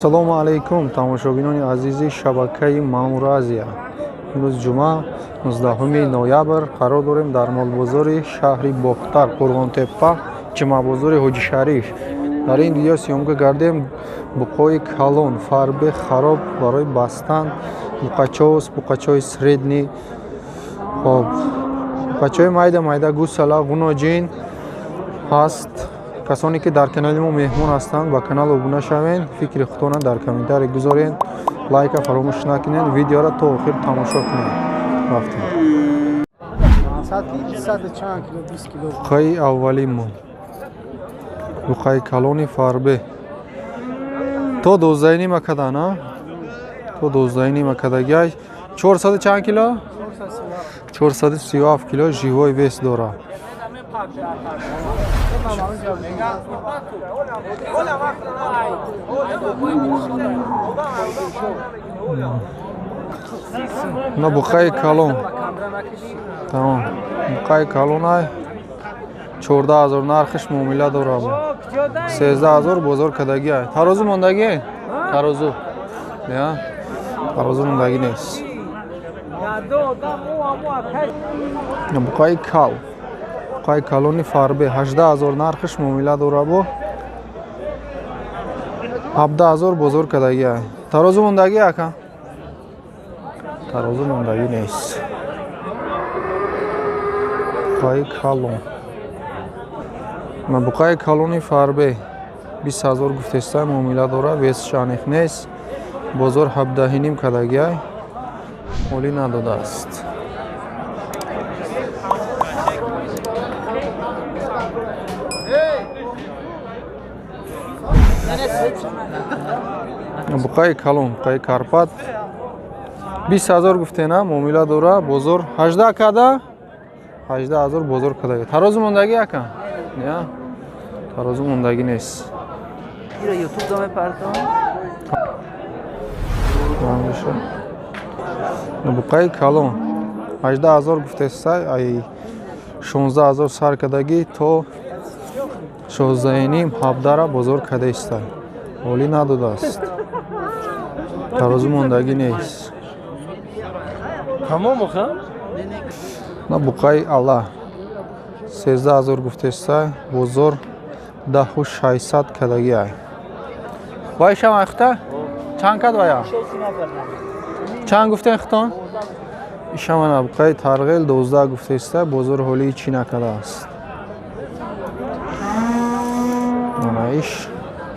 Ассалому алайкум, тамошобинони азизи шабакаи Мамур Азия. Имрӯз ҷумъа, 19 ноябр, қарор дорем дар молбозори шаҳри Бохтар, Қурғонтеппа, ҷумъабозори Ҳоҷи Шариф. Дар ин видео съёмка кардем буқои калон, фарбе, хароб барои бастан, буқачост, буқачои средний, хоб, буқачои майда майда, гусала, ғуноҷин ҳаст. Касоне ки дар канали мо меҳмон ҳастанд, ба канал обуна шавед, фикри худтонро дар комментарий гузоред, лайка фаромӯш накунед, видеоро то охир тамошо кунед. Рафтем. Буқаи аввалинмон, буқаи калони фарбе, то 12,5 кадан, а то 12,5 кадагиай, 400 чанд кило? 437 кило живой вес дорад. На буқаи калон, тамом, буқаи калонай, 14 000 нархиш, муомила дорад, 13 000 бозор кардагиай. Тарозу мондагӣ? Тарозу я, тарозу мондагӣ нест. Буқаи кал, буқаи калони фарбе, 18 000 нархиш, муомила дорад, бо 17 000 бозор кардагиай. Тарозу мондагӣ, ака? Тарозу мондагӣ нест. Буқаи калон, буқаи калони фарбе, 20 000 гуфтеста, муомила дорад, весш аниқ нест, бозор 17,5 кардагиай, молӣ надодааст. Буқаи калон, буқаи Карпат, 20 000 гуфтена, муомила дора, бозор 18 када, 18 000 бозор кардагӣ. Тарозу мондагӣ, ака? Я, тарозу мондагӣ нест. Ира ютуб доме партон. Буқаи калон 18 000 гуфтестай, ай 16 000 сар кардагӣ то 16,5, 17-ра бозор кардаистай, олӣ надодааст. Тарозу мондагӣ нест. Тамом оха? На, буқаи ала, 13 000 гуфтестай, бозор 10 600 кардагиай. Вайшам айхта чанд кад вая? Чанд гуфтен хитон? Ишамана буқаи тарғел, 12 гуфтестай, бозор ҳолии чӣ накардааст. Ана иш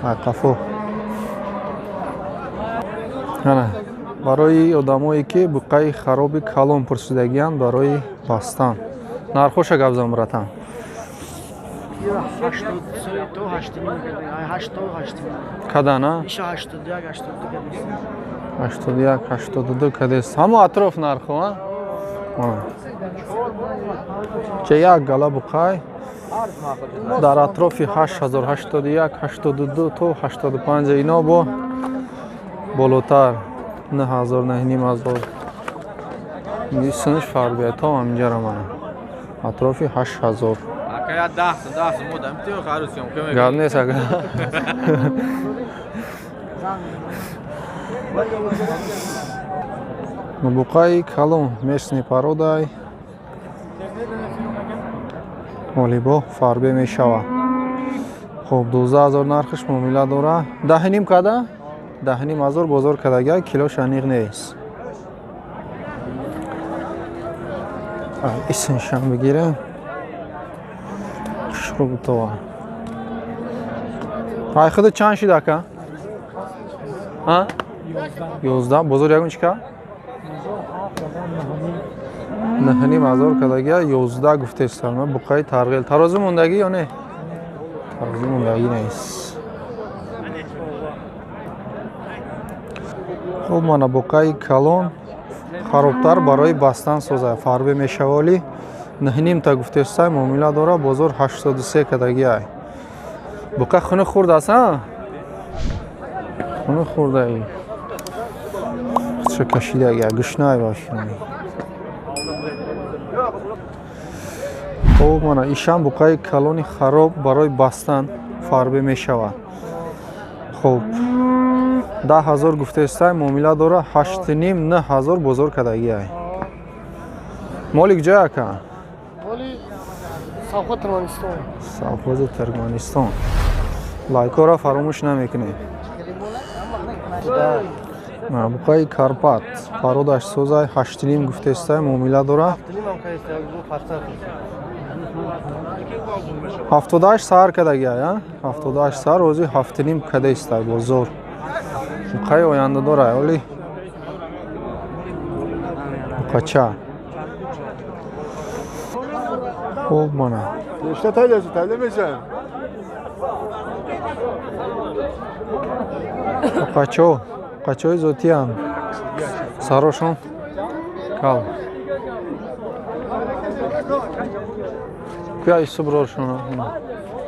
айқафо. Ана барои одамое ки буқаи хароби калон пурсидагианд барои бастан, нархоша гап зан, братан. Ира 83 то 8,5 када, 8 то 8. Кадана? Иша 81, 82 када. 81, 82 кадест, ҳамо атроф нархо, а? Че як гала буқай дар атрофи 8000, 81, 82 то 85, ино бо болотар 9000, 9500. Синш фарбия то ҳаминҷара, мана атрофи 8000. Ака, я 10 10 модам тиё хару съёмка мекунем. Гап нест, ака. Буқаи калон местный породай, олибо фарбе мешавад. Хоб, 12 000 нархиш, муомила дора, 10,5 када, 10,5 ҳазор бозор кардага, килош аниқ нест. Исиншам бигирем, хушрӯ бутова. Ай худа чанд шид, ака? А, 11. Бозор ягон чӣ кард? 9,5 ҳазор кардагия, 11 гуфтестам. Буқаи тарғел, тарозу мондагӣ ё не? Тарозу мондагӣ нест. Хуб, мана буқаи калон харобтар барои бастан соза, фарбе мешаволи, 9,5-та гуфтестай, муомила дора, бозор 83 кардагиай. Буқа хуни хурд аст, а хуни хурдаи ча кашидагия, гушнай боши. Хуб, мана ишам буқаи калони хароб барои бастан, фарбе мешавад. Хуб. 10 000 гуфтестай, муомила дора, 8,5, 9 000 бозор кардагиай. Моли куҷо, ака? Моли Совхоз Туркманистон. Совхози Туркманистон. Лайкҳоро фаромӯш намекунед. Буқаи Карпат, пародаш созай, 8,5 гуфтестай, муомила дора. 78 сар кардагиай, 78 сар, ози 7,5 кадаистай бозор. Буқаи ояндадорай, оли буқача. Хуб, мана. Что тайле мешан? Буқачо, буқачои зотиам. Сарошон кал. Куя исуброршон.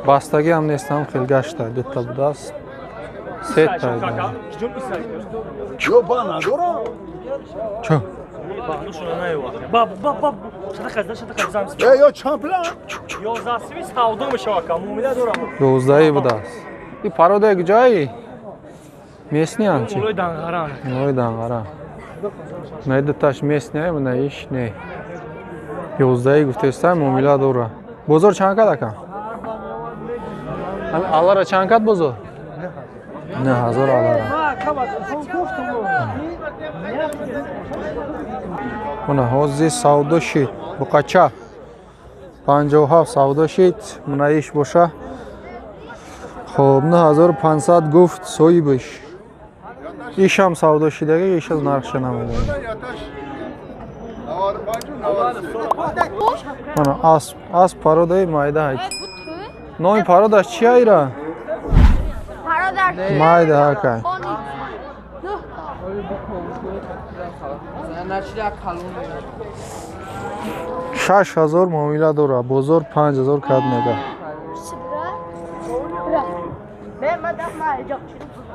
Бастагӣ ҳам нестам, хел гашта, дута будааст. Сета. Чо ба надора? Чо? Э, ё чампла? 11 будааст. И пародаи куҷои? Местный чи? Молои Данғаран. Молои Данғара. На дуташ местный, на иш не. 11 гуфтестай, муомила дора. Бозор чанд кад, ака? Ҳами аллара чанд кад бозор? 9000 аллара. Мана ҳозир савдо шид. Буқача 57 савдо шид. Мана иш боша. Хоб, 9500 гуфт соҳибаш. Ишам савдо шидаги, иша нархша намедонем. Мана асп, асп пародаи майда ҳай. Номи пародаш чи айра? Майда ҳакай. 6000 муомила дора, бозор 5000 кад мега.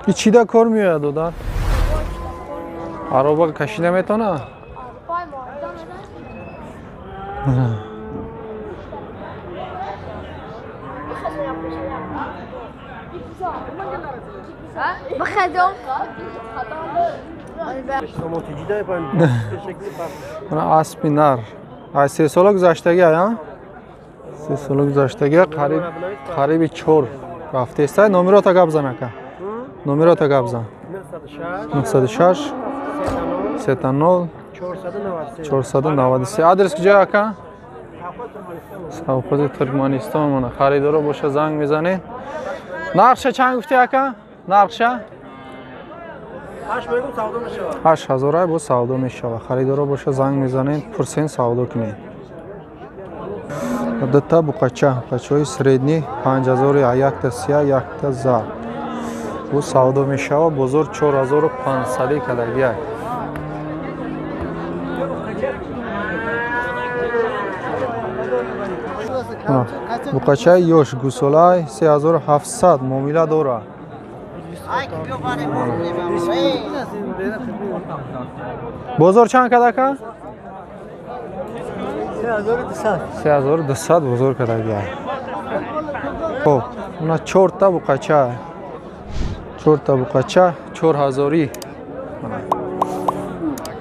И чида кор меояд, додар? Ароба кашида метавона? Мана аспи нар. Ай 3 сола гузаштагӣ, ая? 3 сола гузаштагӣ, қариб қариби чор рафтестай. Номерота гап зан, ака. Номерота гап зан. 906 30 493. Адрес куҷо, ака? Совхози Туркманистон. Мана харидоро боша, занг мезанед. Нархша чанд гуфти, ака? Нархша? 8000 бо савдо мешавад. Харидоро боша, занг мезанед, пурсен, савдо кунед. Дута буқача, буқачаҳои средний, 5000, якта сия, якта зар. Бу савдо мешавад, бозор 4500 кадагияк. Буқачаи ёш гусолай 3700 муомила дорад. Бозор чанд кад, ака? 3200 бозор кадагия. Хоб, уна чорта буқача. Чорта буқача 4000.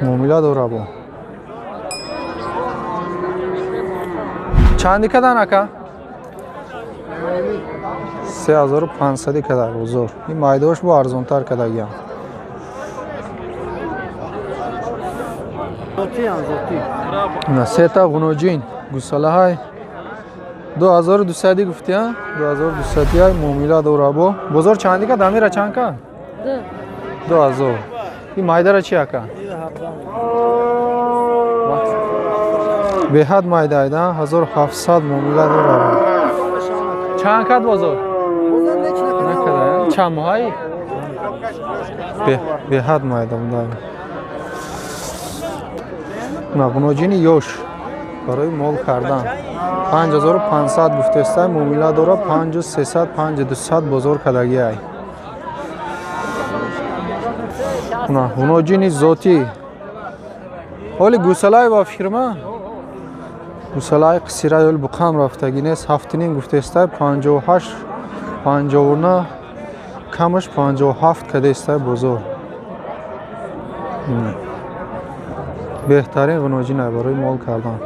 Муомила дора бо. Чанди кадан, ака? 3500 када бозор. Ин майдош бо арзонтар кадагиям. На сета ғуноҷин гусалаҳай 2200 гуфти, а? 2200 ай, муомила дора бо. Бозор чанди кад? Амира чанд кад? 2000. Ин майдара чи, ака? Беҳад майда айда, 1700 муомила дора. Чанд кад бозор? Накада, чанд моҳаи? Беҳад майда буда. На ғуноҷини ёш барои мол кардан 5500 гуфтестай, муомила дора, 5300, 5200 бозор кардагиай. На ғуноҷини зотӣ ҳоли гусалай ба фирма гусалаи қисирай ҳоли буқам рафтагӣ нест, 7,5 гуфтестай, 58, 59. Камаш 57 кадестай бозор. Беҳтарин ғуноҷина барои мол кардан.